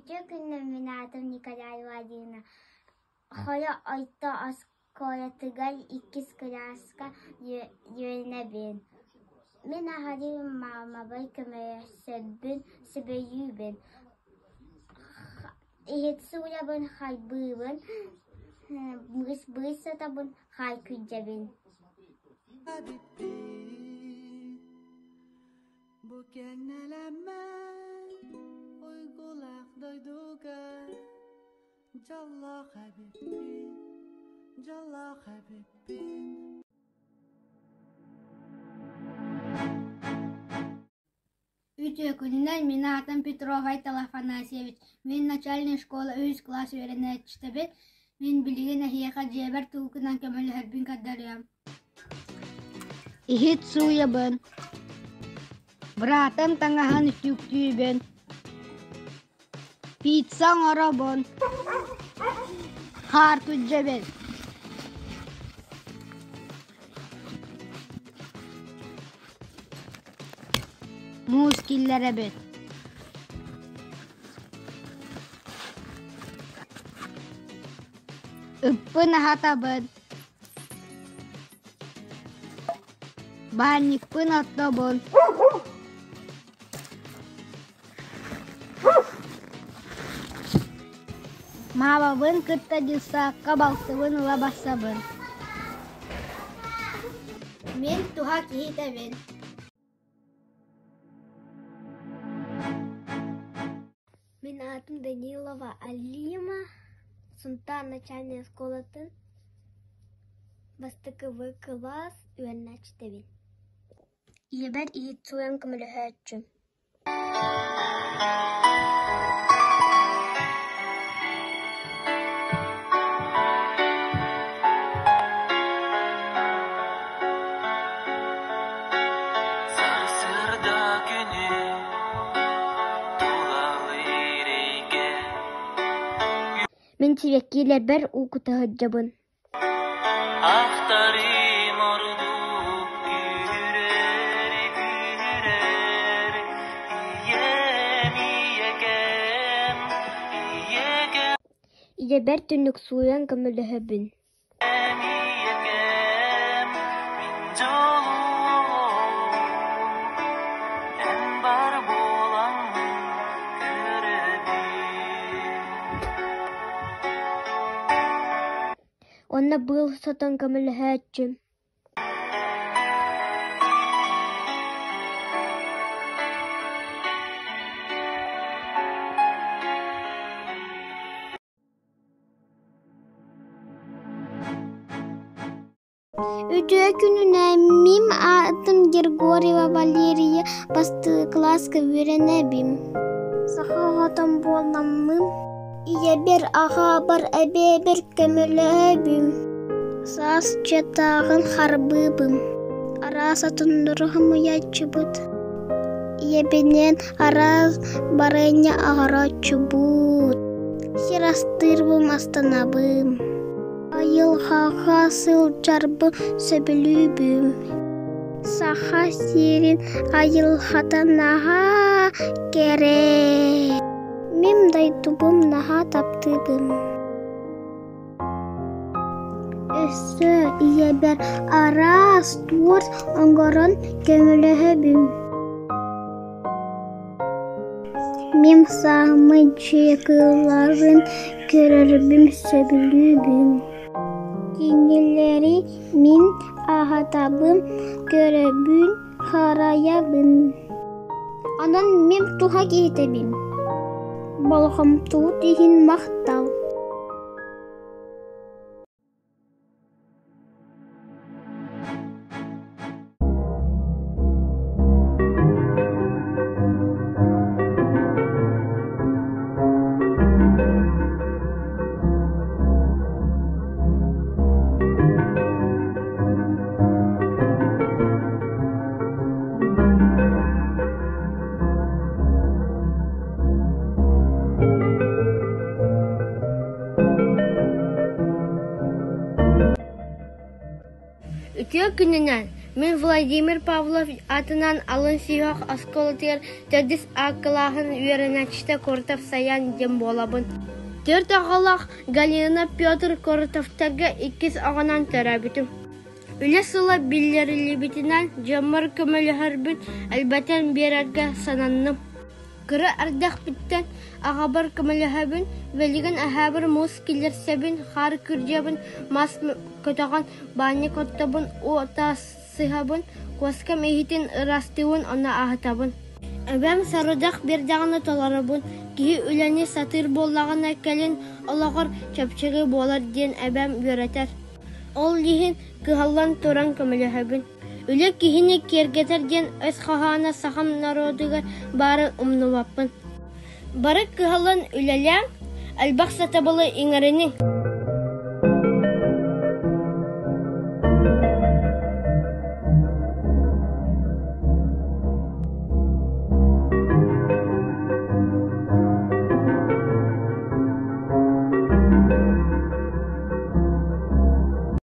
Үтүө күнүнэн мин аатым Николаева Алина. Хоро орто оскуолатыгар иккис кылааска үөрэнэбин. Мин аһарыы маамабар көмөлөсөбүн, сөбүлүүбүн. Иһит сууйабын, хайбыыбын, быыс сотобун, хаай күрдьэбин. Бу кэннэлэммэт уйгулаах дойдуга дьоллоох эбиппин, дьоллоох эбиппин. Үтүө күнүнэн мин аатым Петров Айтал Афанасьевич. Мин начальнай школа үһүс кылаас үөрэнээччитэбин. Мин билигин эһиэхэ дьиэбэр тугунан көмөлөһөрбүн көрдөрүөм. Иһит сууйабын, быраатым таҥаһын үтүктүүбүн, пицца оҥоробун, хаар күрдьэбин. Муус киллэрэбин. Ыппын аһатабын. Баанньыкпын оттобун. Маамабын кытта дьыссаакка балтыбын ыла барсабын. Мин туһа киһитэбин. Мин аатым Данилова Алима, Сунтаар начальнай оскуолатын бастакы В кылаас үөрэнээччитэбин. Ийэбэр иһит сууйан көмөлөһөөччүм. Сарсыарда күнү тулалыыр эйгэ Мин сибэккилэрбэр уу кута сылдьабын. Ахтарым ордук күүһүрэр күүһүрэр ийэм ийэкэм ийэкэм Ийэбэр түннүк сууйан көмөлөһөбүн. Ийэкэм мин дьолум эн бар буоламмын көрөбүн Уонна быыл сотон көмөлөһөөччүм. Үтүө күнүнэн мин аатым Григорьева Валерия, бастакы кылааска үөрэнэбин. Саха оҕотун буоламмын, ийэбэр, аҕабар, эбээбэр көмөлөһөбүн. Саас чатааҕын харбыыбын, араас отоннору хомуйааччыбыт. Ийэбинээн араас барыанньа оҥорооччубут. Сир астыырбын астанабын. Айылҕаҕа сылдьарбын сөбүлүүбүн. Саха сирин айылҕата наһаа кэрэ. Мин дойдубун наһаа таптыыбын. Өссө ийэбэр араас туорт оҥорон көмөлөһөбүн. Мин саамай дьиэ кыылларын көрөрбүн сөбүлүүбүн. Кинилэри мин аһатабын, көрөбүн, харайабын. Онон мин туһа киһитэбин. Болҕомтоҕут иһин махтал. Үтүө күнүнэн! Мин Владимир Павлов аатынан алын сүһүөх оскуолатыгар төрдүс А кылааһын үөрэнээччитэ Коротов Саян диэн буолабын. Түөрт оҕолоох Галина Петр Коротовтарга иккис оҕонон төрөөбүтүм. Үлэ сыла биллэриллибитинэн дьоммор көмөлөһөрбүн элбэтэн биэрэргэ сананным. Кыра эрдэхпиттэн аҕабар көмөлөһөбүн, билигин эһээбэр муус киллэрсэбин, хаар күрдьэбин, мас көтөҕөн, баанньык оттобун, уу тасыһабын, куоскам иһитин ыраастыыбын уонна аһатабын. Эбэм сорудах биэрдэҕинэ толоробун, киһи үлэни сатыыр буоллаҕына кэлин олоҕор чэпчэки буолар диэн эбэм үөрэтэр. Ол иһин кыһаллан туран көмөлөһөбүн. Үлэ киһини киэргэтэр диэн өс хоһооно сахам норуотугар баарын умнубаппын. Бары кыһаллан үлэлээҥ, элбэх сатабылы иҥэриниҥ.